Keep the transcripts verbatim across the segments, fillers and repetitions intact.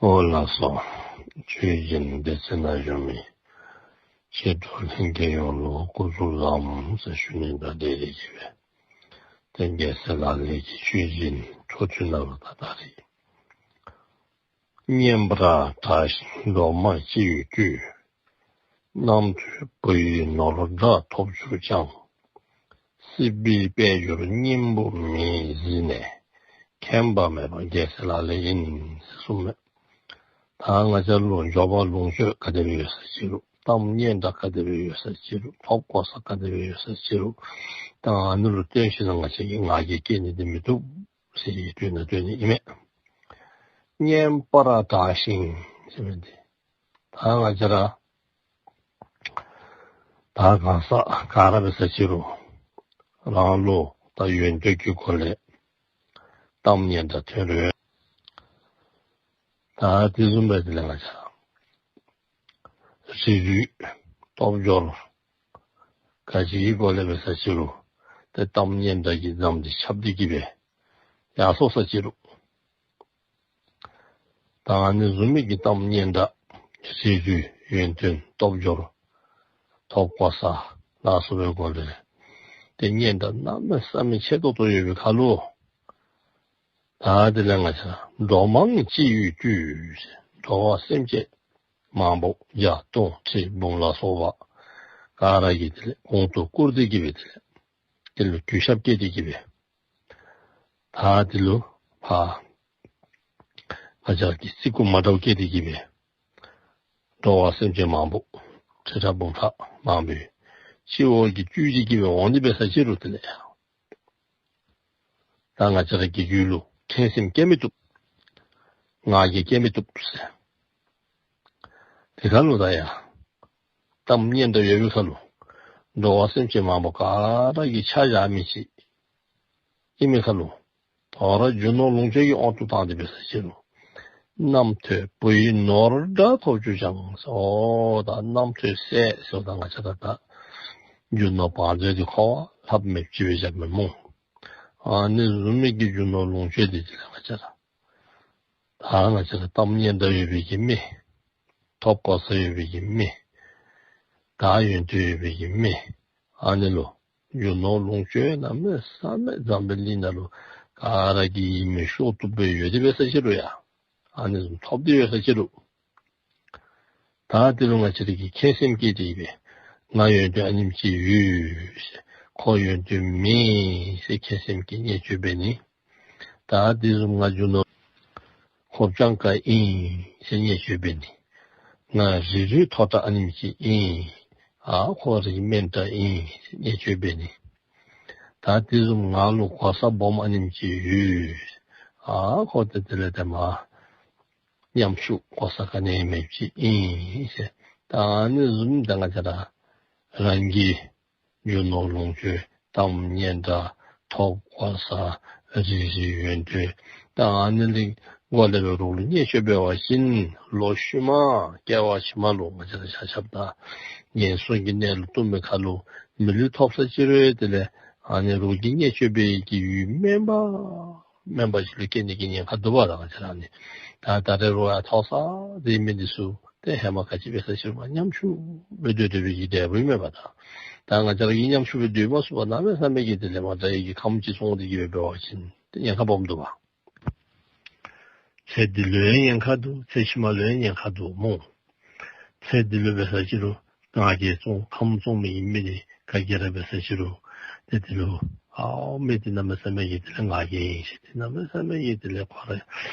ཨོ་ལགས་སོ། ཆོས་སྦྱིན་སྡེ་ཚན་ནང་བཞུགས་མི་ཆོས་གྲོགས་ལྷན་རྒྱས་ཡོངས་ལུ་སྐུ་གཟུགས་བཟང་ཟེར་ཞུ་ནི་དང་འབྲེལ་ཏེ་གིས་སྦེ་ཏེ་རྒྱལ་སྲས་ལག་ལེན་གྱི་ཆོས་སྦྱིན་འཕྲོ་མཐུད་ནང་ལུ་ད་ད་རེས་སྙན་པར་གྲགས་ཤིང་འགྲོ་མང་སྤྱི་བོས་བཏུད། རྣམ་ཐོས་བུ་ཡི་ནོར་འདྲ་ཐོབ་གྱུར་ཀྱང་། སྲིད་པའི་དཔལ་འབྱོར་སྙིང་པོ་མིན་གཟིགས་ནས། མཁྱེན་པ་མེད་པ་རྒྱལ་སྲས་ལག་ལེན་ཡིན། ཟེར་གསུངས་མས། ད་ང་བཅས་ལུ་འབྱོར་པ་ལོངས་སྤྱོད་ག་དེ་སྦེ་ཡོད་ས་ཅི་རུང་གཏམ་སྙན་གྲགས་ག་དེ་སྦེ་ཡོད་ས་ཅི་རུང་ཐོབ་གོ་ས་ག་དེ་སྦེ་ཡོད་ས་ཅི་རུང་ད་ཨ་ནི་ལུ་བརྟེན་ཞིནམ་ལས་ང་བཅས་ཀྱིས་ང་རྒྱལ་སྐྱེ་ནི་འདི་མི་བཏུབ་ཟེར་ཡིད་དུ་ན་སྟོན་ནི་ཨིན་མས། སྙན་པར་གྲགས་ཤིང་ཟེར་མི་འདི་ད་ང་བཅས་ར་ད་གང་ཟག་ག་ར་འབད་ས་ཅི་རུང་རང་ལུ་ད་ཡོན་ཏན་གྱི་སྒོ་ལས་གཏམ་སྙན་གྲགས་ཐོན་རུང་ད་དེ་བཟུམ་སྦེ་དེ་ལས་ང་བཅས་ར་རིགས་རུས་སྟོབས་འབྱོར་ག་ཅི་གི་སྒོ་ལས་འབད་ས་ཅི་རུང་ཏེ་གཏམ་སྙན་གྲགས་ཀྱི་རྫམ་འདི་ཁྱབ་སྟེ་གིས་སྦེ་ཡར་སོང་ས་ཅི་རུང་ད་ཨ་ནི་བཟུམ་མའི་གི་གཏམ་སྙན་གྲགས་རིགས་རུས་ཡོན་ཏན་སྟོབས་འབྱོར་ཐོབ་གོ་ས་ལ་སོགས་པའི་སྒོ་ལས་ཏེ་སྙན་གྲགས་གནམ་མེད་ས་མེད་ཆེ་ཏོག་ཏོ་ཡོད་པའི་ཁར་ལུ་ད་དེ་ལས་ང་བཅས་འགྲོ་མང་སྤྱི་བོས་བཏུད། འགྲོ་བ་སེམས་ཅན་མང་པོ་བརྒྱ་སྟོང་ཁྲི་འབུམ་ལ་སོགས་པ་ག་ར་གིས་དེ་ལས་གོང་དུ་བཀུར་ཏེ་གིས་སྦེ་དེ་ལས་དེ་ལུ་གུས་ཞབས་བསྐྱེད་དེ་གིས་སྦེ་ད་དེ་ལུ་ཕར་ང་བཅས་ཀྱིས་བརྩི་བཀུར་མ་འདྲཝ་བསྐྱེད་དེ་གིས་སྦེ་འགྲོ་བ་སེམས་ཅན་མང་པོ་ཁྲི་ཕྲག་འབུམ་ཕྲག་མང་པོའི་སྤྱི་བོ་གིས་བཏུད་དེ་གིས་སྦེ་འོང་སྟེ་འབད་ས་ཅི་རུང་དེ་ལས་ད་ང་བཅས་ར་གི་རྒྱུད་ལུ་ཁེངས་སེམས་སྐྱེ་མི་བཏུབ། ང་རྒྱལ་སྐྱེ་མི་བཏུབ་ཟེར། དེ་ཁར་ལུ་ད་ཡང་གཏམ་སྙན་གྲགས་ཡོད་པའི་ཁར་ལུ་འགྲོ་བ་སེམས་ཅན་མང་པོ་ག་ར་གིས་ཆ་བཞག་མི་ཅིག་ཨིན་མི་ཁར་ལུ་དོ་རུང་རྒྱུ་ནོར་ལོངས་སྤྱོད་ཀྱི་དབང་དུ་བཏང་སྟེ་འབད་ས་ཅི་རུང་རྣམ་ཐོས་བུ་ཡི་ནོར་འདྲ་ཐོབ་གྱུར་ཀྱང་། ཟེར་ད་རྣམ་ཐོས་སྲས་ཟེར་ད་ང་བཅས་ར་ད་རྒྱུ་ནོར་བང་མཛོད་འདི་འཁོར་བ་ལྷགཔ་མེདཔ་ཅིག་སྦེ་བཞགཔ་མས་སྨོ། ཨ་ནི་བཟུམ་མའི་གི་རྒྱུ་ནོར་ལོངས་སྤྱོད་འདི་དེ་ལས་ང་བཅས་ར་ད་ང་བཅས་ར་གཏམ་སྙན་གྲགས་ཡོད་པའི་གི་མི་ཐོབ་གོ་ས་ཡོད་པའི་གི་མི་ད་ཡོན་ཏན་ཡོད་པའི་གི་མི་ཨ་ནི་ལུ་རྒྱུ་ནོར་ལོངས་སྤྱོད་གནམ་མེད་ས་མེད་འཛམ་བུ་གླིང་ནང་ལུ་ག་ར་གིས་ཡིད་སྨོན་ཤོར་བཏུབ་སྦེ་ཡོད་དེ་འབད་ས་ཅི་རུང་ཡང་ཨ་ནི་བཟུམ་ཐོབ་སྟེ་ཡོད་ས་ཅི་རུང་ད་དེ་ལུ་ང་བཅས་ར་གིས་ཁེངས་སེམས་བསྐྱེད་དེ་སྦེ་ང་ཡོན་ཏན་ཨ་ནེམ་ཅིག་ཡོད་ཟེར་ཁོ་ཡོན་ཏན་མེད་ཟེར་ཁེངས་སེམས་ཀྱིས་བརྙས་བཅོས་འབད་ནི། ད་དེ་བཟུམ་ང་རྒྱུ་ནོར་ཁོག་སྤྱང་ཀ་ཨིན་ཟེར་བརྙས་བཅོས་འབད་ནི། ང་རིགས་རུས་མཐོ་དྲགས་ཨ་ནེམ་ཅིག་ཨིན། ཨ་ཁོ་རིགས་དམན་དྲགས་ཨིན་ཟེར་བརྙས་བཅོས་འབད་ནི། ད་དེ་བཟུམ་ང་ལུ་གོ་ས་སྦོམ་ཨ་ནེམ་ཅིག་ཡོད། ཨ་ཁོ་ཏེ་དེ་ལས་ཏེ་མ་ཉམ་ཆུང་གོ་ས་ག་ནི་མེདཔ་ཅིག་ཨིན་ཟེར། ད་ཨ་ནི་བཟུམ་ད་ང་བཅས་ར་རང་གི་རྒྱུ་ནོར་ལོངས་སྤྱོད་གཏམ་སྙན་གྲགས་ཐོབ་གོ་ས་རིགས་རུས་ཡོན་ཏན་ད་ཨ་ནི་ལས་སྒོ་ལས་འབད་རོགས་ལུ་བརྙས་བཅོས་འབད་བ་ཅིན་ལོག་ཤུལ་མ་སྐྱེ་བ་ཕྱི་མ་ལུ་ང་བཅས་ར་ཆ་ཁྱབ་ད་ངན་སོང་གི་གནས་ལུ་ལྟུང་བའི་ཁར་ལུ་མི་ལུས་ཐོབ་ས་ཅི་རུང་དེ་ལས་ཨ་ནི་རོགས་ཀྱིས་བརྙས་བཅོས་འབད་ནི་གི་ཡུལ་དམན་པ་དམན་པ་ཅིག་ལུ་སྐྱེ་ནི་གི་ཉེན་ཁ་འདུག་པ། ད་ང་བཅས་ར་ནི་ད་ད་རེས་རོགས་ཡང་ཐོབ་ས་དེ་མེད་འདི་ཚུ་ཏེ་ཧེ་མ་ག་ཅི་འབད་ས་ཅི་རུང་ཉམ་ཆུང་སྦེ་སྡོད་སྡོད་པའི་གི་འབྲས་བུ་ཨིན་མས་པ། ད་ད་ང་བཅས་ར་གིས་ཉམ་ཆུང་སྦེ་སྡོད་མ་ཚུགས་པར་གནམ་མེད་ས་མེད་ཀྱི་དེ་ལས་མ་དགྲ་ཡི་གི་ཁམས་ཅིག་སོང་སྟེ་གིས་འབད་བ་ཅིན་ཏེ་ཉེན་ཁ་སྦོམ་འདུག་པ། ཚེ་འདི་ལུ་ཡང་ཉེན་ཁ་འདུག། ཚེ་ཕྱི་མ་ལུ་ཡང་ཉེན་ཁ་འདུག་སྨོ། ཚེ་འདི་ལུ་འབད་ས་ཅི་རུང་ང་རྒྱལ་བཙོང་ཁམས་བཙོང་མི་ཨིན་མི་འདི་ག་གིས་ར་འབད་ས་ཅི་རུང་ཏེ་འདི་ལུ་ཨའོ་མི་འདི་གནམ་མེད་ས་མེད་ཀྱི་དེ་ལས་ང་རྒྱལ་ཨིན་ཟེར་ཏེ་གནམ་མེད་ས་མེད་ཀྱི་དེ་ལས་ཁོ་ར་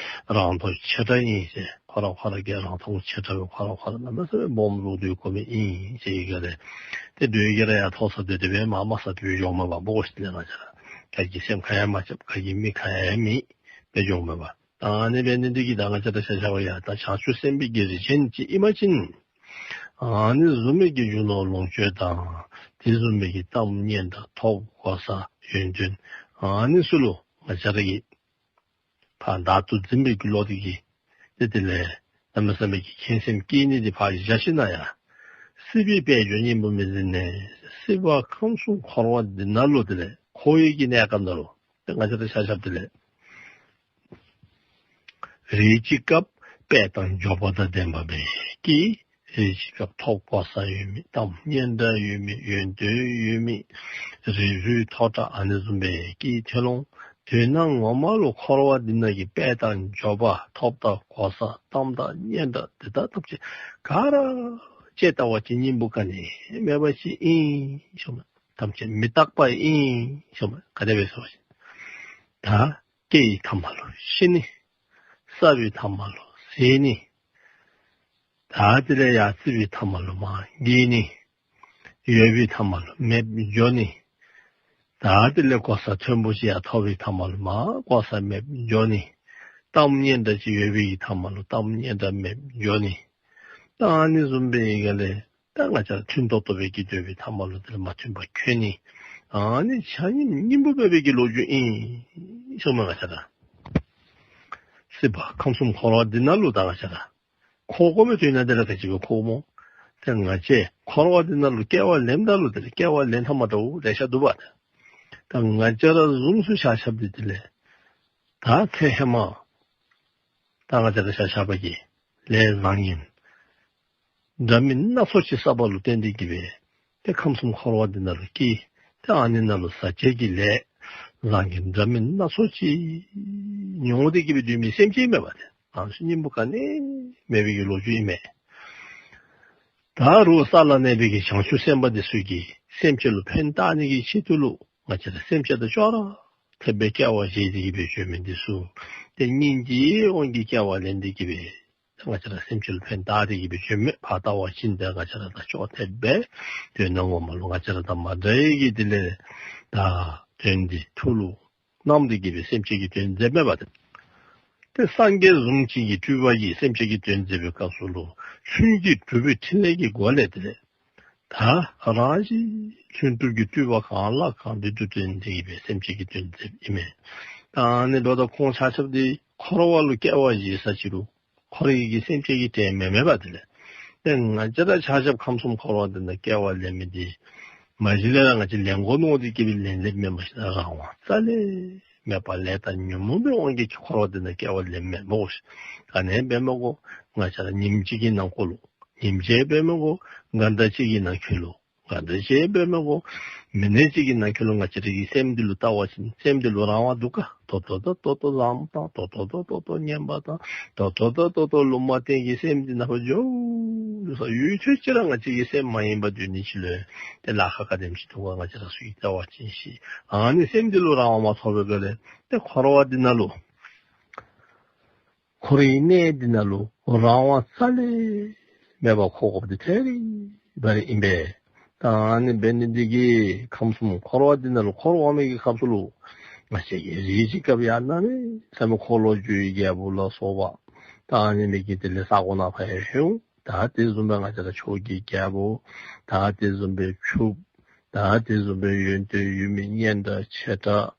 རང་མཐོ་ཆེ་དྲགས་ཨིན་ཟེར་ཁོ་ར་ཁོ་ར་གིས་རང་མཐོ་ཆེ་དྲགས་སྦེ་ཁོ་ར་ཁོ་ར་གནམ་མེད་ས་མེད་སྦོམ་བཟོ་སྡོད་དགོ་མི་ཨིན་ཟེར་ག་ལས་ཏེ་སྡོད་ག་ར་ཡང་མཐོ་ས་སྡོད་དེ་སྦེ་མ་དམའ་ས་སྡོད་འགྱོཝ་མས་པ། འབོ་ཤི་ལས་ང་བཅས་ར་ག་གི་སེམས་ཁར་ཡང་མ་ཆགས་ག་གི་མིག་ཁར་ཡང་མེད་སྦེ་འགྱོཝ་མས་པ། ད་ཨ་ནི་འབད་ནི་འདི་གིས་ད་ང་བཅས་ར་ཆ་ཁྱབ་ཡང་ད་བྱང་ཆུབ་སེམས་དཔའི་གི་རིགས་ཅན་ཅིག་ཨིན་པ་ཅིན་ཨ་ནི་བཟུམ་མའི་གི་རྒྱུ་ནོར་ལོངས་སྤྱོད་དང་དེ་བཟུམ་མའི་གི་གཏམ་སྙན་དང་ཐོབ་གོ་ས་ཡོན་ཏན་ཨ་ནི་ཚུ་ལུ་ང་བཅས་ར་གིས་ཕར་བདག་ཏུ་འཛིན་པའི་གི་བློ་འདི་གིས་ཏེ་དེ་ལས་གནམ་མེད་ས་མེད་ཀྱི་ཁེངས་སེམས་བསྐྱེད་ནི་འདི་ཕར་བཞག་ཞིནམ་ལས་ཡང་སྲིད་པའི་དཔལ་འབྱོར་སྙིང་པོ་མི་གཟིགས་ནས་སྲིད་པ་ཁམས་གསུམ་འཁོར་བ་འདི་ནང་ལུ་དེ་ལས་འཁོར་བའི་གི་གནས་སྐབས་ནང་ལུ་ཏེ་ང་བཅས་ར་ཆ་ཁྱབ་དེ་ལས་རེ་ཅིག་སྐབས་ དཔལ་དང་འབྱོར་པ་དང་ལྡན་པ་སྦེ་སྐྱེས། རེ་ཅིག་སྐབས་ཐོབ་གོ་ས་ཡོད་མི་གཏམ་སྙན་གྲགས་ཡོད་མི་ཡོན་ཏན་ཡོད་མི་རིགས་རུས་མཐོ་དྲགས་ཨ་ནི་བཟུམ་སྦེ་སྐྱེས་ཐལ་འོང་། དོན་ངོ་མ་ལུ་འཁོར་བ་འདི་ནང་གི་དཔལ་དང་འབྱོར་པ་ཐོབ་དང་གོ་ས་གཏམ་དང་སྙན་གྲགས་འདི་དག་ཐམས་ཅད་ག་ར་བཅད་བལྟ་བ་ཅིན་སྙིང་པོ་ག་ནི་མེདཔ་ཅིག་ཨིན་ཟེརཝ་མས། ཐམས་ཅད་མི་རྟག་པ་ཨིན་ཟེརཝ་མས། ག་དེ་སྦེ་ཟེར་བ་ཅིན་ད་སྐྱེ་བའི་མཐའ་མ་ལུ་ཤི་ནི། བསགས་པའི་མཐའ་མ་ལུ་ཟད་ནི། ད་དེ་ལས་ཡར་བརྩིགས་པའི་མཐའ་མ་ལུ་མར་འགྱེལ་ནི། ཡོད་པའི་མཐའ་མ་ལུ་མེདཔ་འགྱོ་ནི། ད་དེ་ལས་གོ་ས་མཐོན་པོ་ཅིག་ཡར་ཐོབ་པའི་མཐའ་མ་ལུ་མར་གོ་ས་མེདཔ་འགྱོ་ནི། གཏམ་སྙན་གྲགས་ཅིག་ཡོད་པའི་མཐའ་མ་ལུ་གཏམ་སྙན་གྲགས་མེདཔ་འགྱོ་ནི། ད་ཨ་ནི་བཟུམ་སྦེ་ཨིན་ག་ལས་ད་ང་བཅས་ར་མཐུན་ཏོག་ཏོ་སྦེ་སྐྱིད་སྡོད་པའི་མཐའ་མ་ལུ་དེ་ལས་མ་མཐུན་པ་འཁྱོལ་ནི། ཨ་ནི་ཆ་མཉམ་སྙིང་པོ་མེད་པའི་གི་ལོ་རྒྱུས་ཨིན་ཟེརཝ་མས། ང་བཅས་ར་སྲིད་པ་ཁམས་གསུམ་འཁོར་བ་འདི་ནང་ལུ་ད་ང་བཅས་ར་འཁོར་དགོ་མི་དོན་དག་དེ་ར་ག་ཅི་སྦེ་འཁོརཝ་སྨོ། ཏེ་ང་བཅས་འཁོར་བ་འདི་ནང་ལུ་སྐྱེ་བ་ལེནམ་ད་ལུ་དེ་ལས་སྐྱེ་བ་ལེན་ཐངས་མ་འདྲཝ་ལེ་ཤ་འདུག་པ། ད་ང་བཅས་ར་བཟུམ་ཚུ་ཆ་ཁྱབ་འདི་དེ་ལས་ད་ཚེ་ཧེ་མ་ད་ང་བཅས་ར་ཆ་ཁྱབ་ཀྱིས་ལས་བཟང་ངན་འདྲ་མིན་སྣ་ཚོགས་ཅིག་བསགས་པ་ལུ་བརྟེན་ཏེ་གི་སྦེ་ཏེ་ཁམས་གསུམ་འཁོར་བ་འདི་ནང་ལུ་སྐྱེས། ཏེ་ཨ་ནི་ནང་ལུ་ཟག་བཅས་ཀྱི་ལས་བཟང་ངན་འདྲ་མིན་སྣ་ཚོགས་ཅིག་མྱོང་སྟེ་གི་སྦེ་སྡོད་མི་སེམས་ཅན་མས་པ། ཏེ་ཨ་ནི་ཚུ་སྙིང་པོ་ག་ནི་མེད་པའི་གི་ལོ་རྒྱུས་ཨིན་མས། ད་རུང་ས་ལ་གནས་པའི་གི་བྱང་ཆུབ་སེམས་དཔའ་འདི་ཚུ་གིས་སེམས་ཅན་ལུ་ཕན་བཏགས་ནི་གི་ཆེད་དུ་ལུ་ང་བཅས་ར་སེམས་ཅན་དང་ཅོག་ར་འཐདཔ་སྦེ་སྐྱེ་བ་བཞེས་ཏེ་གི་སྦེ་བྱོན་མི་འདི་ཚུ་ཏེ་སྙིང་རྗེའི་དབང་གིས་སྐྱེ་བ་ལེན་ཏེ་གི་སྦེ་ཏེ་ང་བཅས་ར་སེམས་ཅན་ལུ་ཕན་བཏགས་ཏེ་གི་སྦེ་བྱོན་མི་ཕར་བལྟ་བ་ཅིན་ཏེ་ང་བཅས་ར་དང་ཅོག་འཐདཔ་སྦེ་དོན་ངོ་མ་ལུ་ང་བཅས་ར་དང་མ་འདྲ་བའི་གི་དེ་ལས་ད་དོན་འདི་ཐུགས་ལུ་བསྣམས་ཏེ་གི་སྦེ་སེམས་ཅན་གྱི་དོན་མཛདཔ་མས་པ། ཏེ་སངས་རྒྱས་བཟུམ་ཅིག་གི་སྤྲུལ་པ་གིས་སེམས་ཅན་གྱི་དོན་མཛད་པའི་སྐབས་སུ་ལུ་ལྷུན་གྱིས་གྲུབ་པའི་ཕྲིན་ལས་ཀྱི་སྒོ་ལས་དེ་ལས་ད་རང་བཞིན་ལྷུན་གྲུབ་ཀྱི་སྤྲུལ་པ་གང་ལ་གང་འདུལ་དུ་སྟོན་ཏེ་གི་སྦེ་སེམས་ཅན་གྱི་དོན་མཛདཔ་ཨིན་མས། ད་ཨ་ནི་འབདཝ་ད་ཁོང་ཆ་ཁྱབ་འདི་འཁོར་བ་ལུ་སྐྱེ་བ་བཞེས་ས་ཅིག་རུང་འཁོར་བའི་གི་སེམས་ཅན་གྱི་དོན་མེན་མས་པ། དེ་ལས་ཏེ་ང་བཅས་ར་ཆ་ཁྱབ་ཁམས་གསུམ་འཁོར་བ་འདི་ནང་སྐྱེ་བ་ལེན་མི་འདི་མ་གཞི་ལས་ར་ང་བཅས་ལེན་དགོ་མནོ་སྟེ་གི་སྦེ་ལེན་ལེནམ་མེན། མ་གཞི་ལས་རང་དབང་རྩ་ལས་མེད་པར་ལས་དང་ཉོན་མོངས་པའི་དབང་གིས་འཁོར་བ་འདི་ནང་སྐྱེ་བ་ལེནམ་མས་སྨོ། ག་ནི་འབད་མི་དགོ། ང་བཅས་ར་ཉིནམ་གཅིག་གི་ནང་འཁོད་ལུ་ཉིནམ་གཅིག་འབད་མི་དགོ། ག་དེམ་ཅིག་གི་ནང་འཁོད་ལུ་ག་དེམ་ཅིག་འབད་མི་དགོ། མི་ནཊ་གཅིག་གི་ནང་འཁོད་ལུ་ང་བཅས་ར་གི་སེམས་འདི་ལུ་བལྟ་བ་ཅིན་སེམས་འདི་ལུ་རང་དབང་འདུག་ག། ཏོག་ཏོ་ཏོག་ཏོ་བཟང་པོ་དང་ཏོག་ཏོ་ཏོག་ཏོ་ངན་པ་དང་ཏོག་ཏོ་ཏོག་ཏོ་ལུང་མ་བསྟན་གྱི་སེམས་འདི་ནང་འགྱོ་ས་ཡུན་ཐུང་ཅིག་ར་ང་བཅས་ཀྱི་སེམས་མ་ཡེངས་པར་སྡོད་ནི་ཅིག་ལུ་ཏེ་ལཱ་ཁག་ག་དེམ་ཅིག་འདུག་ག། ང་བཅས་ར་ཚུ་གིས་བལྟ་བ་ཅིན་ཤེས། ཨ་ནི་སེམས་འདི་ལུ་རང་དབང་མ་ཐོབ་པའི་སྒང་ལས་ཏེ་འཁོར་བ་འདི་ནང་ལུ་འཁོར་བའི་གནས་འདི་ནང་ལུ་རང་དབང་རྩ་ལས་མེད་པར་འཁོར་དགོཔ་འདི་ཐད་རི་བ་རི་ཨིན་པས། ད་ཨ་ནི་འབད་ནི་འདི་གིས་ཁམས་གསུམ་འཁོར་བ་འདི་ནང་ལུ་འཁོར་འོང་མི་གི་སྐབས་སུ་ལུ་ང་བཅས་ཀྱིས་རེ་ཅིག་སྐབས་ཡང་གནམ་མེད་ས་མེད་འཁོར་ལོས་སྒྱུར་བའི་རྒྱལ་པོ་ལ་སོགས་པ་ད་ཨ་ནི་མི་གི་དེ་ལས་ས་གོ་ནང་ཕར་ཡང་ལྷོད་འོང་། ད་དེ་བཟུམ་སྦེ་ང་བཅས་ར་ཕྱོགས་ཀྱི་རྒྱལ་པོ་ད་དེ་བཟུམ་སྦེ་ཕྱུགཔོ་ད་དེ་བཟུམ་སྦེ་ཡོན་ཏན་ཡོད་མི་སྙན་གྲགས་ཆེ་དྲགས་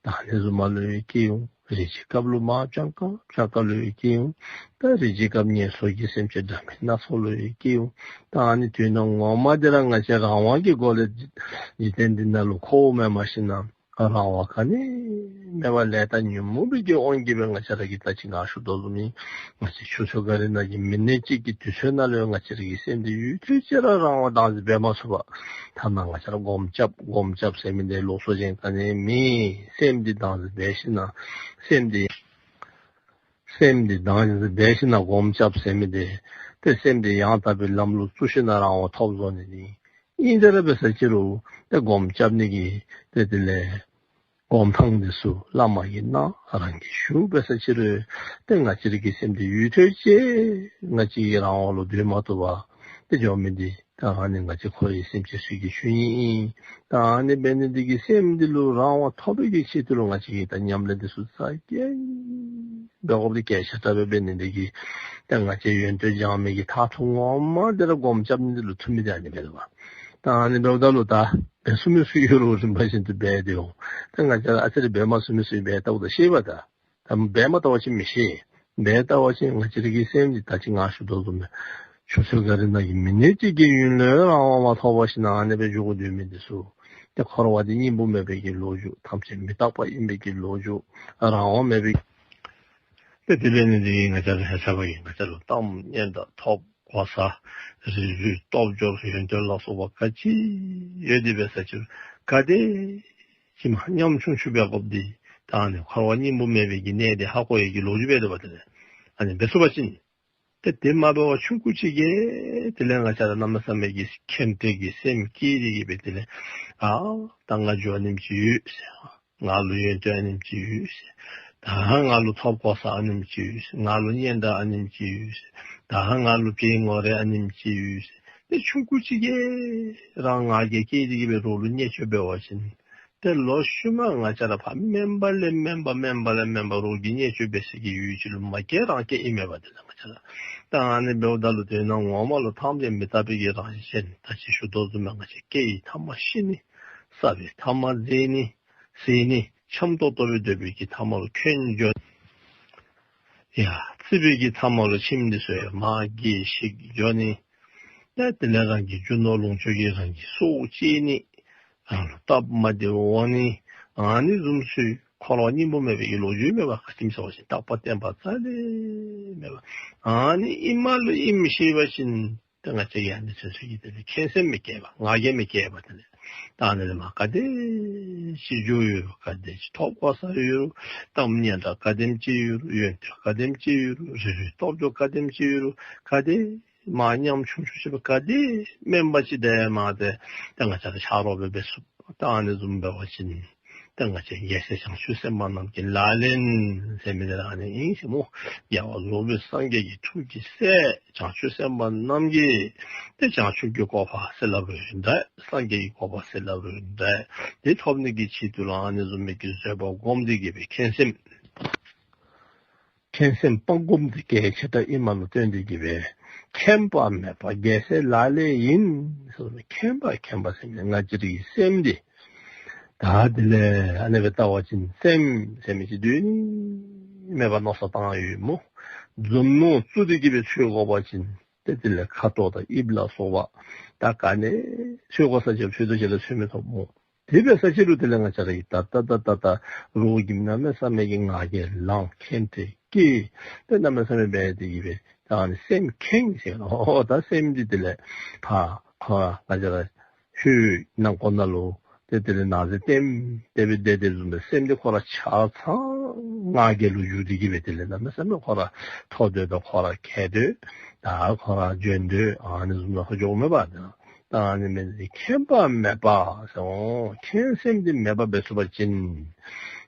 ད་དེ་བཟུམ་མ་ལུ་ཡང་སྐྱེ་འོང་། རེ་ཅིག་སྐབས་ལུ་མར་སྤྱང་ཀ་སྤྱང་ཀ་ལུ་ཡང་སྐྱེ་འོང་། ད་རེ་ཅིག་སྐབས་ངན་སོང་གི་སེམས་ཅན་འདྲ་མིན་སྣ་ཚོགས་ལུ་ཡང་སྐྱེ་འོང་། ད་ཨ་ནི་དོན་ངོ་མ་འདི་ར་ང་བཅས་རང་དབང་གི་སྒོ་ལས་འཇིག་རྟེན་འདི་ནང་ལུ་འཁོརཝ་མས། མ་གཞི་ནཱ་རང་དབང་ག་ནི་མེད་པར་ལས་དང་ཉོན་མོངས་པའི་གི་དབང་གིས་སྦེ་ང་བཅས་ར་གིས་ད་ཅི་ང་ཞུ་དོ་བཟུམ་ཨིན། ང་བཅས་ཆུ་ཚོད་འགའ་རེ་ནང་གི་མི་ནཊ་གཅིག་གི་དུས་ཚོད་ནང་ལུ་ང་བཅས་ར་གི་སེམས་འདི་ཡུན་ཐུང་ཅིག་ར་རང་དབང་བདག་འཛིན་འབད་མ་ཚུགས་པར་ཐ་ན་ང་བཅས་ར་སྒོམ་རྐྱབ་སྒོམ་རྐྱབ་ཟེར་མི་འདི་ལོགས་སུ་གཞན་ག་ནི་མེད། སེམས་འདི་བདག་འཛིན་འབད་ཞིན་ན་སེམས་འདི་སེམས་འདི་བདག་འཛིན་འབད་ཞིན་ན་སྒོམ་རྐྱབ་ཟེར་མི་འདི་ཏེ་སེམས་འདི་ཡང་དག་པའི་ལམ་ལུ་བཙུགས་ཞིན་ན་རང་དབང་ཐོབ་བཟོ་ནི་འདི་ཨིན། དེ་ར་འབད་ས་ཅིག་རུང་ཏེ་སྒོམ་རྐྱབ་ནི་གི་ཏེ་དེ་ལས་སྒོམ་ཐངས་འདི་ཚུ་བླ་མ་གིས་གནང་རང་གིས་ཞུ་འབད་ས་ཅིག་རུང་ཏེ་ང་བཅས་ར་གི་སེམས་འདི་ཡུན་ཐུང་ཅིག་ང་བཅས་ཀྱི་རང་དབང་ལུ་སྡོད་མ་བཏུབ་པར་ཏེ་འགྱོ་མི་འདི་ད་ཨ་ནི་ང་བཅས་འཁོར་བའི་སེམས་ཅན་ཚུ་གི་ཆོས་ཉིད་ཨིན། ད་ཨ་ནི་འབད་ནི་འདི་གིས་སེམས་འདི་ལུ་རང་དབང་ཐོབ་པའི་གི་ཆེད་དུ་ལུ་ང་བཅས་ཀྱིས་ད་ཉམས་ལེན་འདི་ཚུ་རྩ་འགེངས་འབད་དགོཔ་འདི་གལ་ཆེ་དྲགས་སྦེ་འབད་ནི་འདི་གིས་ད་ང་བཅས་ཡོན་ཏན་སྦྱང་མི་གི་མཐར་ཐུག་ངོ་མ་འདི་ར་སྒོམ་རྐྱབ་ནི་འདི་ལུ་ཐུག་མི་འདི་ཨ་ནི་འབད་དོ་བ། ད་ཨ་ནི་འབདཝ་ད་ལུ་ད་འབད་ཚུགས་མི་ཚུ་ཡོད་རུང་རིམ་པ་བཞིན་དུ་འབད་དེ་འོང་། ད་ང་བཅས་ར་ཨ་ཙི་རེ་འབད་མ་ཚུགས་མི་ཚུ་འབད་བལྟཝ་ད་ཤེས་པ་ད། ད་འབད་མ་བལྟ་བ་ཅིན་མི་ཤེས། འབད་བལྟ་བ་ཅིན་ང་བཅས་ར་གི་སེམས་འདི་ད་ཅི་ང་ཞུ་དོ་བཟུམ་སྦེ་ཆུ་ཚོད་འགའ་རེ་ནང་གི་མི་ནཊ་གཅིག་གི་ཡུན་ལུ་རང་དབང་མ་ཐོབ་པར་ཞིན་ན་ཨ་ནི་སྦེ་འགྱོ་དགོ་སྡོད་མི་འདི་ཚུ་ཏེ་འཁོར་བ་འདི་སྙིང་པོ་མེད་པའི་གི་ལོ་རྒྱུས། ཐམས་ཅད་མི་རྟག་པ་ཨིན་པའི་གི་ལོ་རྒྱུས། རང་དབང་མེད་པའི་ ཏེ་དེ་འབད་ནི་འདི་གིས་ང་བཅས་ར་ཧེ་ཤ་བ་གིས་ང་བཅས་ལུ་གཏམ་སྙན་གྲགས་ཐོབ་གོ་ས་རིགས་རུས་སྟོབས་འབྱོར་ཡོན་ཏན་ལ་སོགས་པ་ག་ཅི་ཡོད་དེ་འབད་ས་ཅི་རུང་ག་དེ་ཅིག་མ་ཉམ་ཆུང་ཆུང་འབད་དགོཔ་འདི་ད་ཨ་ནི་འཁོར་བ་སྙིང་པོ་མེད་པའི་གི་གནས་འདི་ཧ་གོ་ཡི་གི་ལོ་རྒྱུས་འབད་དེ་འབད་དེ་ལས་ཨ་ནི་འབད་ཚུགས་པ་ཅིན་ཏེ་དེ་མ་འབད་བར་ཆུང་ཀུ་ཅིག་གིས་དེ་ལས་ང་བཅས་ར་གནམ་མེད་ས་མེད་ཀྱི་ཁེངས་དྲེགས་ཀྱི་སེམས་སྐྱེས་ཏེ་གི་འབད་དེ་ལས་ཨ་ད་ང་རྒྱུ་ཨ་ནེམ་ཅིག་ཡོད་ཟེར། ང་ལུ་ཡོན་ཏན་ཨ་ནེམ་ཅིག་ཡོད་ཟེར། ད་ང་ལུ་ཐོབ་གོ་ས་ཨ་ནེམ་ཅིག་ཡོད་ཟེར། ང་ལུ་སྙན་གྲགས་ཨ་ནེམ་ཅིག་ཡོད་ཟེར། ད་ང་ལུ་ཕྱི་ངོ་རིས་ཨ་ནེམ་ཅིག་ཡོད་ཟེར། ཏེ་ཆུང་ཀུ་ཅིག་གིས་རང་ང་རྒྱལ་སྐྱེས་ཏེ་གི་འབད་རོགས་ལུ་བརྙས་བཅོས་འབད་བ་ཅིན་ཏེ་ལོག་ཤུལ་མ་ང་བཅས་ར་ཕར་དམན་པ་ལས་དམན་པ་དམན་པ་ལས་དམན་པ་རོགས་ཀྱིས་བརྙས་བཅོས་འབད་ས་གི་ཡུལ་ཅིག་ལུ་མ་སྐྱེལ་རང་སྐྱེལ་ཨིན་མས་པ། དེ་ལས་ང་བཅས་ར་ད་ཨ་ནི་འབདཝ་ད་ལུ་དོན་ངོ་མ་ལུ་ཐམས་ཅད་མི་རྟག་པའི་གི་རང་བཞིན་ཅན་ད་ཅི་ཞུ་དོ་བཟུམ་སྦེ་ང་བཅས་སྐྱེ་བའི་ཐ་མ་ཤི་ནི། བསགས་པའི་ཐ་མ་འཛད་ནི། ཟད་ནི། འཁྱམས་ཏོག་ཏོ་སྦེ་སྡོད་པའི་གི་ཐ་མ་ལུ་ཁོད་འགྱོ་ཡ་བརྩིགས་པའི་གི་ཐ་མ་ལུ་ཁྱིམ་འདི་ཚུ་ཡང་མར་འགྱེལ་ཞིག་འགྱོ་ནི། ཡ་དེ་ལས་རང་གི་རྒྱུ་ནོར་ལོངས་སྤྱོད་ཀྱིས་རང་གི་སྲོག་བཅད་ནི། རང་ལུ་སྟབས་མ་བདེཝ་འོང་ནི། ཨ་ནི་བཟུམ་ཚུ་འཁོར་བ་སྙིང་པོ་མེད་པའི་གི་ལོ་རྒྱུས་མེད་པ། ག་ཅི་སྨོ་ཟེར་བ་ཅིན་རྟག་པ་བརྟན་པ་རྩ་ལས་མེད་པ། ཨ་ནི་ཨིནམ་ལུ་ཨིནམ་ཤེས་པ་ཅིན་ཏེ་ང་བཅས་ཡང་ཨ་ནི་ཚུན་ཚོད་ཀྱི་དེ་ལས་ཁེངས་སེམས་མི་སྐྱེ་བ། ང་རྒྱལ་མི་སྐྱེ་བ། དེ་ལས་ད་ཨ་ནི་ལས་མར་ག་དེ་ཅིག་རྒྱུ་ཡོད་རུང་ག་དེ་ཅིག་ཐོབ་གོ་ས་ཡོད་རུང་གཏམ་སྙན་གྲགས་ག་དེམ་ཅིག་ཡོད་རུང་ཡོན་ཏན་ག་དེམ་ཅིག་ཡོད་རུང་རིགས་རུས་སྟོབས་འབྱོར་ག་དེམ་ཅིག་ཡོད་རུང་ག་དེ་མ་ཉམ་ཆུང་ཆུང་ཅིག་སྦེ་ག་དེ་དམན་པ་ཅིག་དེ་མ་དེ་ད་ང་བཅས་ར་ཆ་རོགས་སྦེ་འབད་ཚུགས། ད་ཨ་ནི་བཟུམ་འབད་བ་ཅིན་ད་ང་བཅས་རྒྱལ་སྲས་བྱང་ཆུབ་སེམས་དཔའ་རྣམས་ཀྱི་ལག་ལེན་ཟེར་མི་དེ་ར་ཨ་ནི་ཨིན་ཟེར་སྨོ། རྒྱལ་བ་རྫོགས་པའི་སངས་རྒྱས་ཀྱི་ཐུགས་ཀྱི་སྲས་བྱང་ཆུབ་སེམས་དཔའ་རྣམས་ཀྱིས་ཏེ་བྱང་ཆུབ་ཀྱི་གོ་འཕང་ཟེར་སླབ་རུང་འདྲ། སངས་རྒྱས་ཀྱི་གོ་འཕང་ཟེར་སླབ་རུང་འདྲ། དེ་ཐོབ་ནི་གི་ཆེད་དུ་ལུ་ཨ་ནི་བཟུམ་མའི་གི་བཟོད་པ་བསྒོམ་སྟེ་གི་སྦེ་ཁེངས་སེམས་ཁེངས་སེམས་སྤང་སྒོམ་འདི་གལ་ཆེ་དྲགས་ཨིནམ་ལུ་བརྟེན་ཏེ་གི་སྦེ་ཁེངས་པ་མེད་པ་རྒྱལ་སྲས་ལག་ལེན་ཡིན་ཟེར་ནི། ཁེངས་པ་ཁེངས་པ་ཟེར་ནི་ང་བཅས་རའི་སེམས་འདི་ད་དེ་ལས་ཨ་ནི་སྦེ་བལྟ་བ་ཅིན་སེམས་ཟེར་མི་ཅིག་དོན་མེད་པ་མནོ་བསམ་བཏང་ཡོད་སྨོ། མཛུབ་མོ་བཙུགས་ཏེ་གི་སྦེ་འཚོལ་དགོ་པ་ཅིན་ཏེ་དེ་ལས་ཁ་དོག་དང་དབྱིབས་ལ་སོགས་པ་ད་ག་ནི་འཚོལ་དགོ་ས་ཅིག་འཚོལ་དོ་ཅིག་ལུ་འཚོལ་མི་ཐོབ་སྨོ། དེ་འབད་ས་ཅི་རུང་དེ་ལས་ང་བཅས་ར་གིས་ད་ད་ད་ད་ད་རོགས་ཀྱི་གནམ་མེད་ས་མེད་ཀྱི་ང་རྒྱལ་ལངས། ཁེངས་དྲེགས་སྐྱེ། ཏེ་གནམ་མེད་ས་མེད་འབད་དེ་གི་སྦེ་ད་ཨ་ནི་སེམས་ཁེངས་ཟེར་ནོ། ད་སེམས་འདི་དེ་ལས་ཕར་ཁོ་ར་ང་བཅས་ར་ཧུད་ནང་ཁོག་ནང་ལུ་ཏེ་དེ་ལས་ནང་གཟེར་ལྟེམ་ལྟེ་སྦེ་བསྡད་དེ་བཟུམ་སྦེ་སེམས་འདི་ཁོ་ར་ཆ་ཚང་ང་རྒྱལ་ལུ་འགྱུར་ཏེ་གི་སྦེ་དེ་ལས་གནམ་མེད་ས་མེད་ཁོ་ར་ཐོབ་འདོད་དང་ཁོ་ར་ཁེངས་འདོད་ད་ཁོ་ར་འཇོན་འདོད་ཨ་ནི་བཟུམ་ལུ་ཁོ་འགྱོཝ་མས་པ། ད་ཨ་ནི་མེན་ཏེ་ཁེངས་པ་མེད་པ་ཟེར་འོང་། ཁེངས་སེམས་འདི་མེདཔ་འབད་ཚུགས་པ་ཅིན་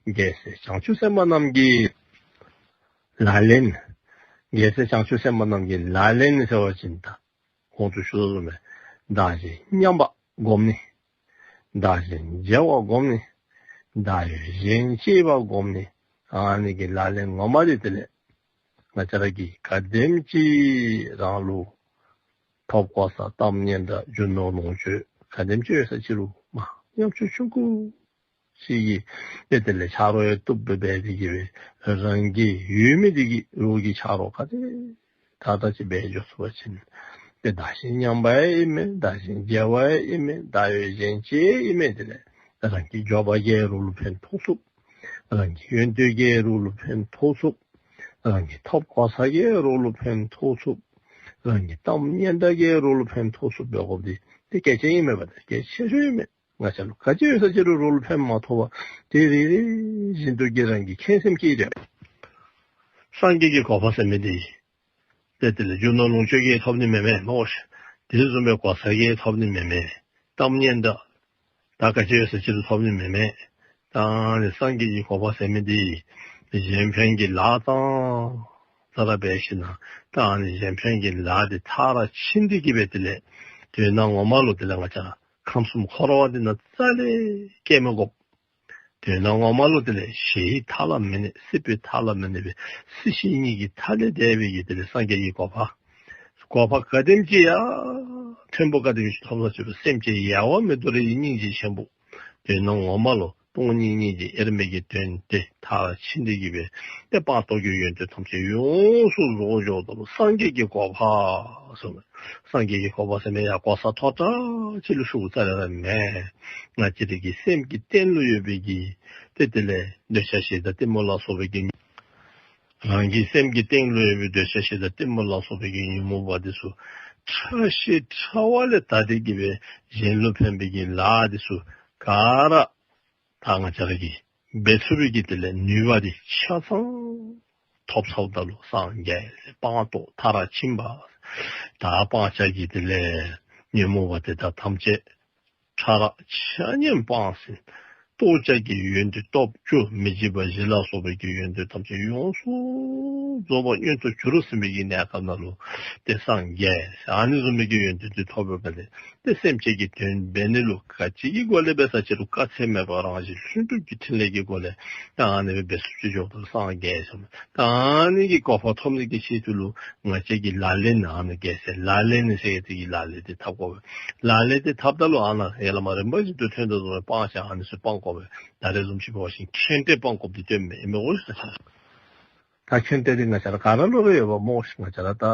རྒྱལ་སྲས་བྱང་ཆུབ་སེམས་དཔའ་རྣམས་ཀྱི་ལག་ལེན། རྒྱལ་སྲས་བྱང་ཆུབ་སེམས་དཔའ་རྣམས་ཀྱི་ལག་ལེན་ཟེར་བ་ཅིན་ད་གོང་དུ་ཞུ་དོ་བཟུམ་སྦེ་བདག་གཞན་མཉམ་པ་བསྒོམ་ནི། བདག་གཞན་བརྗེ་བ་བསྒོམ་ནི། བདག་གཞན་གཅེས་པ་བསྒོམ་ནི། ཨ་ནི་གི་ལག་ལེན་ངོ་མ་འདི་དེ་ལས་ང་བཅས་ར་གིས་ག་དེམ་ཅིག་རང་ལུ་ཐོབ་གོ་ས་གཏམ་སྙན་གྲགས་རྒྱུ་ནོར་ལོངས་སྤྱོད་ག་དེམ་ཅིག་ཡོད་ས་ཅི་རུང་མ་ཉམ་ཆུང་ཆུང་ཀུ་ཅིག་གིས་ཏེ་དེ་ལས་ཆ་རོགས་ཡང་བཏུབ་སྦེ་འབད་དེ་གི་སྦེ་རང་གི་ཡོད་མི་འདི་གིས་རོགས་ཀྱི་ཆ་རོགས་ག་དེ་དྲག་དྲག་ཅིག་འབད་འགྱོ་ཚུགས་པ་ཅིན་ཏེ་བདག་གཞན་མཉམ་པ་ཡང་ཨིན་མས། བདག་གཞན་བརྗེ་བ་ཡང་ཨིན་མས། བདག་གཞན་གཅེས་ཨིན་མས། དེ་ལས་རང་གི་འབྱོར་པ་གིས་རོགས་ལུ་ཕན་ཐོགས་ཚུགས། རང་གི་ཡོན་ཏན་གྱིས་རོགས་ལུ་ཕན་ཐོགས་ཚུགས། རང་གི་ཐོབ་གོ་ས་གིས་རོགས་ལུ་ཕན་ཐོགས་ཚུགས། རང་གི་གཏམ་སྙན་གྲགས་ཀྱིས་རོགས་ལུ་ཕན་ཐོགས་ཚུགས་པའི་དགོཔ་འདི་ཏེ་གལ་ཆེ་ཨིན་མས་པ། ཏེ་གལ་ཆེ་ཤོས་ཨིན་མས། ང་བཅས་ལུ་ག་ཅི་ཡོད་ས་ཅི་རུང་རོགས་ལུ་ཕན་མ་ཐོགས་པར་ཏེ་རེ་རེ་བཞིན་དུ་གི་རང་གི་ཁེངས་སེམས་སྐྱེས་ཏེ་སངས་རྒྱས་ཀྱི་གོ་འཕང་ཟེར་མི་འདི་ཏེ་དེ་ལས་རྒྱུ་ནོར་ལོངས་སྤྱོད་ཀྱིས་ཐོབ་ནི་མེན་མས་སྨོ། དེ་བཟུམ་སྦེ་གོ་ས་གིས་ཐོབ་ནི་མེན་མས། གཏམ་སྙན་གྲགས་ད་ག་ཅི་ཡོད་ས་ཅི་རུང་ཐོབ་ནི་མེན་མས། ད་ཨ་ནི་སངས་རྒྱས་ཀྱི་གོ་འཕང་ཟེར་མི་འདི་གཞན་ཕན་གྱི་ལཱ་ཙང་ཙ་ར་འབད་ཞིན་ན་ད་ཨ་ནི་གཞན་ཕན་གྱི་ལཱ་འདི་མཐར་ཕྱིན་ཏེ་གི་སྦེ་དེ་ལས་དོན་ངོ་མ་ལུ་དེ་ལས་ང་བཅས་ཁམས་གསུམ་འཁོར་བ་འདི་ནང་རྩ་ལས་སྐྱེ་མི་དགོཔ། དོན་ངོ་མ་ལུ་དེ་ལས་ཞི་བའི་མཐའ་ལ་མི་གནས། སྲིད་པའི་མཐའ་ལ་མི་གནས་པའི་སྲིད་ཞི་གཉིས་ཀྱི་མཐའ་ལས་འདས་པའི་གི་དེ་ལས་སངས་རྒྱས་ཀྱི་གོ་འཕང་། གོ་འཕང་ག་དེམ་ཅིག་ཡང་མཐོན་པོ་ག་དེམ་ཅིག་ཐོབ་ས་ཅི་རུང་སེམས་ཅན་ཡལ་བར་མི་འདོར་བའི་སྙིང་རྗེ་ཆེན་པོ། དོན་ངོ་མ་ལུ་སྟོང་ཉིད་སྙིང་རྗེ་དབྱེར་མེད་ཀྱི་དོན་དེ་མཐར་ཕྱིན་ཏེ་གི་སྦེ་ཏེ་སྤངས་རྟོགས་ཀྱི་ཡོན་ཏན་ཐམས་ཅད་ཡོངས་སུ་རྫོགས་འགྱོཝ་ད་ལུ་སངས་རྒྱས་ཀྱི་གོ་འཕང་ཟེར་མས། སངས་རྒྱས་ཀྱི་གོ་འཕང་ཟེར་མི་ཡང་གོ་ས་མཐོ་དྲགས་ཅིག་ལུ་ཞུཝ་རྩ་ལས་ར་མེན། ང་བཅས་རའི་གི་སེམས་ཀྱི་རྟེན་ལུ་ཡོད་པའི་གི་ཏེ་དེ་ལས་འདོད་ཆགས་ཞེ་སྡང་གཏི་མུག་ལ་སོགས་པའི་གི་ རང་གི་སེམས་ཀྱི་སྟེང་ལུ་ཡོད་པའི་འདོད་ཆགས་ཞེ་སྡང་གཏི་མུག་ལ་སོགས་པའི་གི་ཉོན་མོངས་པ་འདི་ཚུ་ཕྲ་ཞིང་ཕྲ་བ་ལས་དག་སྟེ་གི་སྦེ་གཞན་ལུ་ཕན་པའི་གི་ལཱ་འདི་ཚུ་ག་ར་ད་ང་བཅས་ར་གིས་འབད་ཚུགས་པའི་གི་དེ་ལས་ནུས་པ་འདི་ཆ་ཚང་ཐོབ་ཚརཝ་ད་ལུ་སངས་རྒྱས་སྤངས་རྟོགས་མཐར་ཕྱིན་པ། ད་སྤང་བྱ་གི་དེ་ལས་ཉོན་མོངས་པ་དེ་དག་ཐམས་ཅད་ཕྲ་རགས་ཆ་མཉམ་སྤངས་ཟིན། རྟོགས་བྱ་གི་ཡོན་ཏན་སྟོབས་བཅུ་མི་འཇིགས་པ་བཞི་ལ་སོགས་པའི་གི་ཡོན་ཏན་ཐམས་ཅད་ཡོངས་སུ་རྫོགས་པ་མངོན་དུ་གྱུར་ཟིན་པའི་གི་གནས་སྐབས་ནང་ལུ་ཏེ་སངས་རྒྱས་ཨ་ནི་བཟུམ་མའི་གི་ཡོན་ཏན་དེ་ཐོབ་པའི་སྐབས་ལས་ཏེ་སེམས་ཅན་གྱི་དོན་འབད་ནི་ལུ་ག་ཅི་གི་སྒོ་ལས་འབད་ས་ཅི་རུང་དཀའ་ཚེགས་མེད་པར་རང་བཞིན་ལྷུན་གྲུབ་ཀྱི་ཕྲིན་ལས་ཀྱི་སྒོ་ལས་ཨ་ནི་སྦེ་འབད་ཚུགསཔ་ཅིག་འགྱོཝ་ད་སངས་རྒྱས་ཟེར་མས། ད་ཨ་ནི་གི་གོ་འཕང་ཐོབ་ནི་གི་ཆེད་དུ་ལུ་ང་བཅས་ཀྱིས་ལག་ལེན་ཨ་ནི་རྒྱལ་སྲས་ལག་ལེན་ནི་ཟེར་གྱི་དེ་གི་ལག་ལེན་དེ་འཐབ་དགོ་པས། ལག་ལེན་དེ་འཐབ་ད་ལུ་ཨ་ནཱ་ཡར་ལས་མར་རིམ་པ་བཞིན་དུ་ཐོན་དོ་བཟུམ་སྦེ་སྤང་བྱ་ཨ་ནི་ཚུ་སྤང་དགོ་པས། ད་རེས་བཟུམ་ཅིག་འབད་བ་ཅིན་ཁེངས་དྲེགས་སྤང་དགོཔ་འདི་སྟོནམ་མས། ཨིན་མས་གོ་ལགས། ད་ཁེངས་དྲེགས་འདི་ང་བཅས་ར་ག་ར་ལུ་ར་ཡོདཔ་སྨོ་ཤིག། ང་བཅས་ར་ད་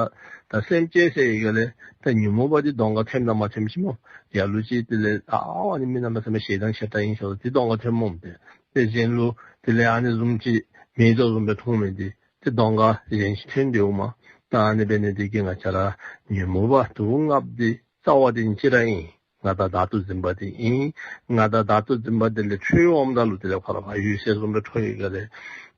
ད་སེམས་ཅན་ཟེར་ཡི་ག་ལས་ད་ཉོན་མོངས་པ་འདི་གདོང་ཁར་ཐོནམ་དང་མ་ཐོནམ་ཅིག་སྨོ། ལ་ལུ་ཅིག་དེ་ལས་ཨ་ཨ་ནི་མི་གནམ་མེད་ས་མེད་ཞེ་སྡང་ཞེ་དྲག་ཨིན་ཟེར་དེ་གདོང་ཁར་ཐོནམ་སྨོ། དེ་དེ་གཞན་ལུ་དེ་ལས་ཨ་ནི་བཟུམ་ཅིག་མེད་དོ་བཟུམ་སྦེ་མཐོང་མི་འདི་དེ་གདོང་ཁར་གཞན་ཞིག་ཐོན་ཏེ་འོང་མས། ད་ཨ་ནི་འབད་ནི་འདི་གིས་ང་བཅས་ར་ཉོན་མོངས་པ་དུག་ལྔ་པོ་འདི་རྩ་བ་འདི་ཅིག་ར་ཨིན། ང་དང་བདག་ཏུ་འཛིན་པ་འདི་ཨིན། ང་དང་བདག་ཏུ་འཛིན་པ་འདི་ལས་འཕྲོས་འོངམ་ད་ལུ་དེ་ལས་ཁོ་ར་ཕར་འོད་གསལ་བཟུམ་སྦེ་འཕྲོ་ཡི་ག་ལས་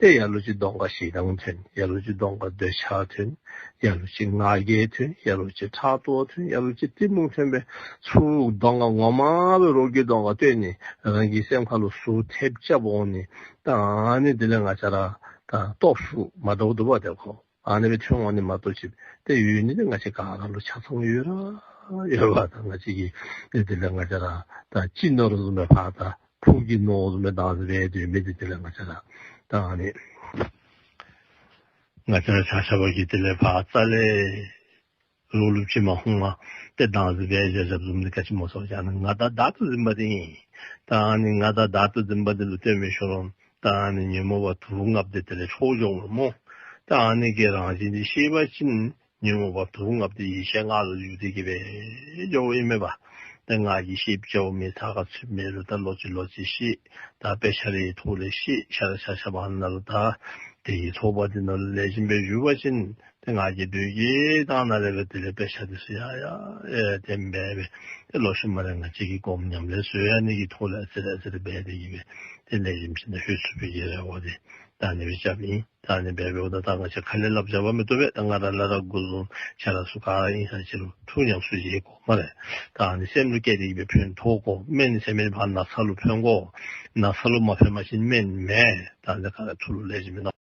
ཏེ་ལ་ལུ་ཅིག་གདོང་ཁར་ཞེ་སྡང་ཐོན། ལ་ལུ་ཅིག་གདོང་ཁར་འདོད་ཆགས་ཐོན། ལ་ལུ་ཅིག་ང་རྒྱལ་ཐོན། ལ་ལུ་ཅིག་ཕྲག་དོག་ཐོན། ལ་ལུ་ཅིག་གཏི་མུག་ཐོན་སྦེ་ཚུར་གདོང་ཁར་ངོ་མ་སྦེ་རོགས་ཀྱི་གདོང་ཁར་སྟོན་ནི་རང་གི་སེམས་ཁ་ལུ་ཟུག་ཐེབས་རྐྱབ་འོང་ནི། ད་ཨ་ནི་དེ་ལས་ང་བཅས་ར་ད་སྟོབས་ཤུགས་མ་འདྲཝ་འདུག་པ་དེ་ཁོ། ཨ་ནི་སྦེ་ཐོན་འོང་ནི་མ་གཏོགས་ཅིག་ཏེ་ཡོད་ནི་དེ་ང་བཅས་ག་ར་ལུ་ཆ་ཚང་ཡོད་ར་ཡོད་པ། ད་ང་བཅས་ཀྱིས་ཏེ་དེ་ལས་ང་བཅས་ར་ད་སྤྱི་ནོར་བཟུམ་སྦེ་ཕར་ད་ཕུགས་ཀྱི་ནོར་བཟུམ་སྦེ་བདག་འཛིན་འབད་དེ་མི་འདི་དེ་ལས་ང་བཅས་ར་ད་ཨ་ནི་ང་བཅས་ར་ཆ་ཁྱབ་ཀྱིས་དེ་ལས་ཕར་རྩ་ལས་རོགས་ལུ་ཅིག་མ་ཧུང་བ་ཏེ་བདག་འཛིན་འབད་བཞག་བཞགཔ་བཟུམ་འདི་ག་ཅི་སྨོ་ཟེར་བ་ཅིན་ང་དང་བདག་ཏུ་འཛིན་པ་འདི་ཨིན། ད་ཨ་ནི་ང་དང་བདག་ཏུ་འཛིན་པ་འདི་ལུ་བརྟེན་པའི་ཤུལ་ལུ་ད་ཨ་ནི་ཉོན་མོངས་པ་དུག་ལྔ་པོ་འདི་དེ་ལས་འཕྲོ་འགྱོཝ་སྨོ། ད་ཨ་ནི་གི་རང་བཞིན་འདི་ཤེས་པ་ཅིན་ཉོན་མོངས་པ་དུག་ལྔ་པོ་འདི་ཡེ་ཤེས་ལྔ་ལུ་འགྱུར་ཏེ་གི་སྦེ་འགྱོཝ་ཨིན་མས་པ། ད་ང་གིས་ཤེསཔ་འགྱོཝ་མེད། ད་ག་ཚོད་མེད་རུང་ད་ལོག་ཅི་ལོག་ཅི་ཤེས། ད་དཔེ་ཆ་རེའི་ཐོག་ལས་ཤེས། ཤ་ར་ཤ་ཤ་བ་ནང་ལུ་ད་དེ་གི་ཐོག་པ་འདི་ནང་ལུ་ལེགས་ཤོམ་སྦེ་བཞུགས་པ་ཅིན་ཏེ་ང་གིས་བོད་ཀྱི་ད་ནཱ་ལས་སྦེ་དེ་ལས་དཔེ་ཆ་འདི་ཚུ་ཡང་ཡང་ཨེ་དེ་སྦེ་སྦེ་ཏེ་ལོག་ཤུལ་མ་ལས་ང་བཅས་ཀྱིས་སྒོམ་ཉམས་ལེན་བཟོ་ཡང་ནི་གི་ཐོག་ལས་ཨ་ཙི་རེ་ཨ་ཙི་རེ་འབད་དེ་གི་སྦེ་ཏེ་ལེགས་ཤོམ་ཅིག་ནང་ལྷོད་ཚུགས་པའི་གི་རེ་བ་འདི་ད་ཨ་ནི་སྦེ་རྐྱབ་ཨིན། ད་ཨ་ནི་སྦེ་འབདཝ་ད་ད་ང་བཅས་ཁ་ལས་སླབ་བཞག་པ་མི་བཏུབ་པས། ད་ང་ར་ལ་ར་དགུ་ལུ་ཆ་ར་ཚུ་ག་ར་ཨིན་ས་ཅི་རུང་ཐུགས་ཉམས་སུ་བཞེས་དགོ་སྨ་རེ། ད་ཨ་ནི་སེམས་ལུ་བསྐྱེད་དེ་གི་སྦེ་ཕན་ཐོགས་དགོ། སྨན་ཟེར་མི་ཕར་ན་ཚ་ལུ་ཕན་དགོ། ན་ཚ་ལུ་མ་ཕན་པ་ཅིན་སྨན་མེད། ད་ཨ་ནི་ག་ར་ཐུགས་ལུ་ལེགས་ཤོམ་སྦེ་ན།